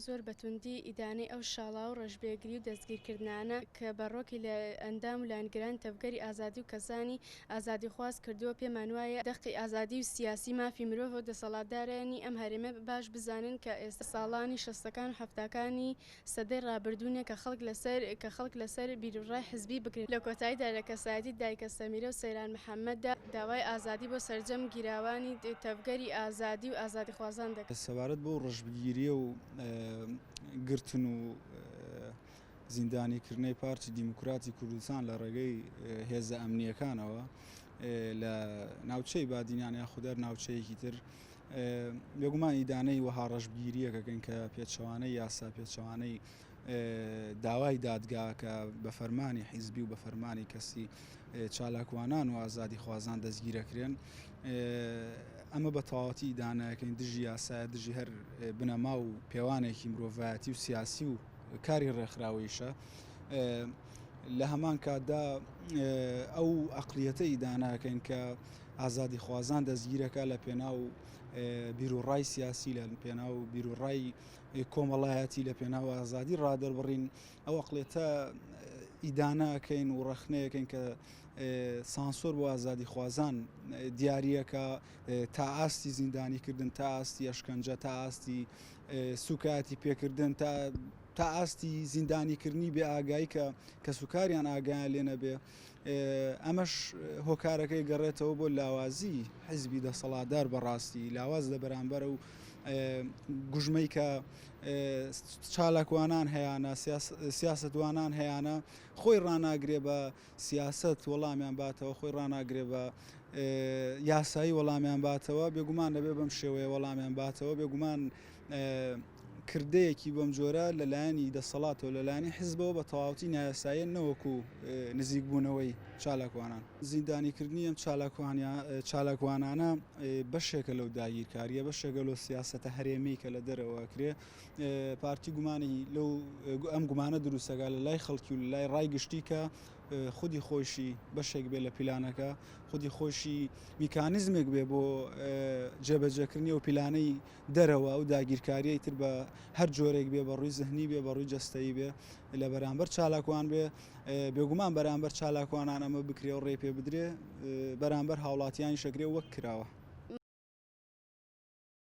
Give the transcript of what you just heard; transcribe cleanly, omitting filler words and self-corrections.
زۆر بە توندی ئیدانەی ئەو شاڵاو و ڕەشبگیری و دەستگیرکردنانە کە بە ڕۆکی لە ئەندام و لایەنگرانی تەڤگەری ئازادی و کەسانی ئازادیخواز کردووە، پێمان وایە دەقی ئازادی و سیاسی مافی مرۆڤە و دەسەڵاتدارانی ئەم هەرێمە باش بزانن کە ئێستا ساڵانی شەستەکان و حەفتاکانی سەدەی ڕابردوو نیە کە خەڵک لەسەر کە خەڵک لەسەر بیروڕای حزبی بگرن. لە کۆتاییدا لە کەسایەتی دایکە سەمیرە و سەیران محەمەددا داوای ئازادی بۆ سەرجەم گیراوانی تەڤگەری ئازادی و ئازادیخوازان دەکەین. سەبارەت بەو ڕەشبگیرییە و گرتن و زیندانیکردنەی پارتی دیموکراتی کوردستان لە ڕێگەی هێزە ئەمنییەکانەوە لە ناوچەی بادینان یاخود هەر ناوچەیەکی تر بێگومان ئیدانەی وەها ڕەشبگیرییەکەکەین کە پێچەوانەی یاسا پێچەوانەی داوای دادگا کە بە فەرمانی حیزبی و بە فەرمانی کەسی چالاکوانان و ئازادیخوازان دەستگیرەکرێن ئەمە بە تەواوەتی ئیدانەکەین دژی یاسایە دژی هەر بنەما و پێوانێکی مرۆڤایەتی و سیاسی و کاری ڕێکخراوەیشە لە هەمان کاتدا ئەو ئەقلیەتە ئیدانەکەین کە ئازادیخوازان دەستگیرەکە لە پێناو بیروڕای سیاسی لە پێناو بیروڕای کۆمەڵایەتی لە پێناو ئازادی ڕادەربڕین ئەو ئەقڵێتە ئیدانەکەین و ڕەخنەیەکەین کە سانسۆر بۆ ئازادیخوازان دیاریەکە تا ئاستی زیندانیکردن تا ئاستی ئەشکەنجە تا ئاستی سوکایەتی پێکردن تا تا ئاستی زیندانیکردنی بێ ئاگایی کە کەسوکاریان ئاگایان لێ نەبێ ئەمەش هۆکارەکەی گەڕێتەوە بۆ لاوازی حزبی دەسەڵاتدار بەڕاستی لاواز لە بەرامبەر و گوژمەی کە چالاکوانان هەیانە سیاستوانان هەیانە خۆی ڕناگرێ بە سیاسەت وەڵامیان باتەوە خۆی ڕناگرێ بە یاسایی وەڵامیان باتەوە بێگومان دەبێ بەم شێوەیە وەڵامیان باتەوە بێگومان کردەیەکی بەم جۆرە لە لایەنی دەسەڵاتەوە لە لایەنی حزبەوە بە تەواوەتی نایاساییە نەوەکو نزیکبوونەوەی چالاکوانان. زیندانیکردنی ئەم چالاکوانانە بەشێکە لەو داگیرکارییە، بەشێکە لەو سیاسەتە هەرێمیی کە لە دەرەوە ئەکرێ. پارتی گومانی لەو ئەم گومانە دروست ئەکات لە لای خەڵکی و لە لای ڕای گشتی کە خودی خۆیشی بەشێک بێ لە پیلانەکە، خودی خۆیشی میکانیزمێک بێ بۆ جێبەجێکردنی ئەو پیلانەی دەرەوە ئەو داگیرکاریە ئیتر بە هەر جۆرێک بێ بە ڕووی زهنی بێ بە ڕووی جەستەیی بێ لە بەرامبەر چالاکوان بێ بێگومان بەرامبەر چالاکوانان ئەمە بکرێ و ڕێ پێ بدرێ بەرامبەر هاوڵاتیانی شەکرێ وەک کراوە.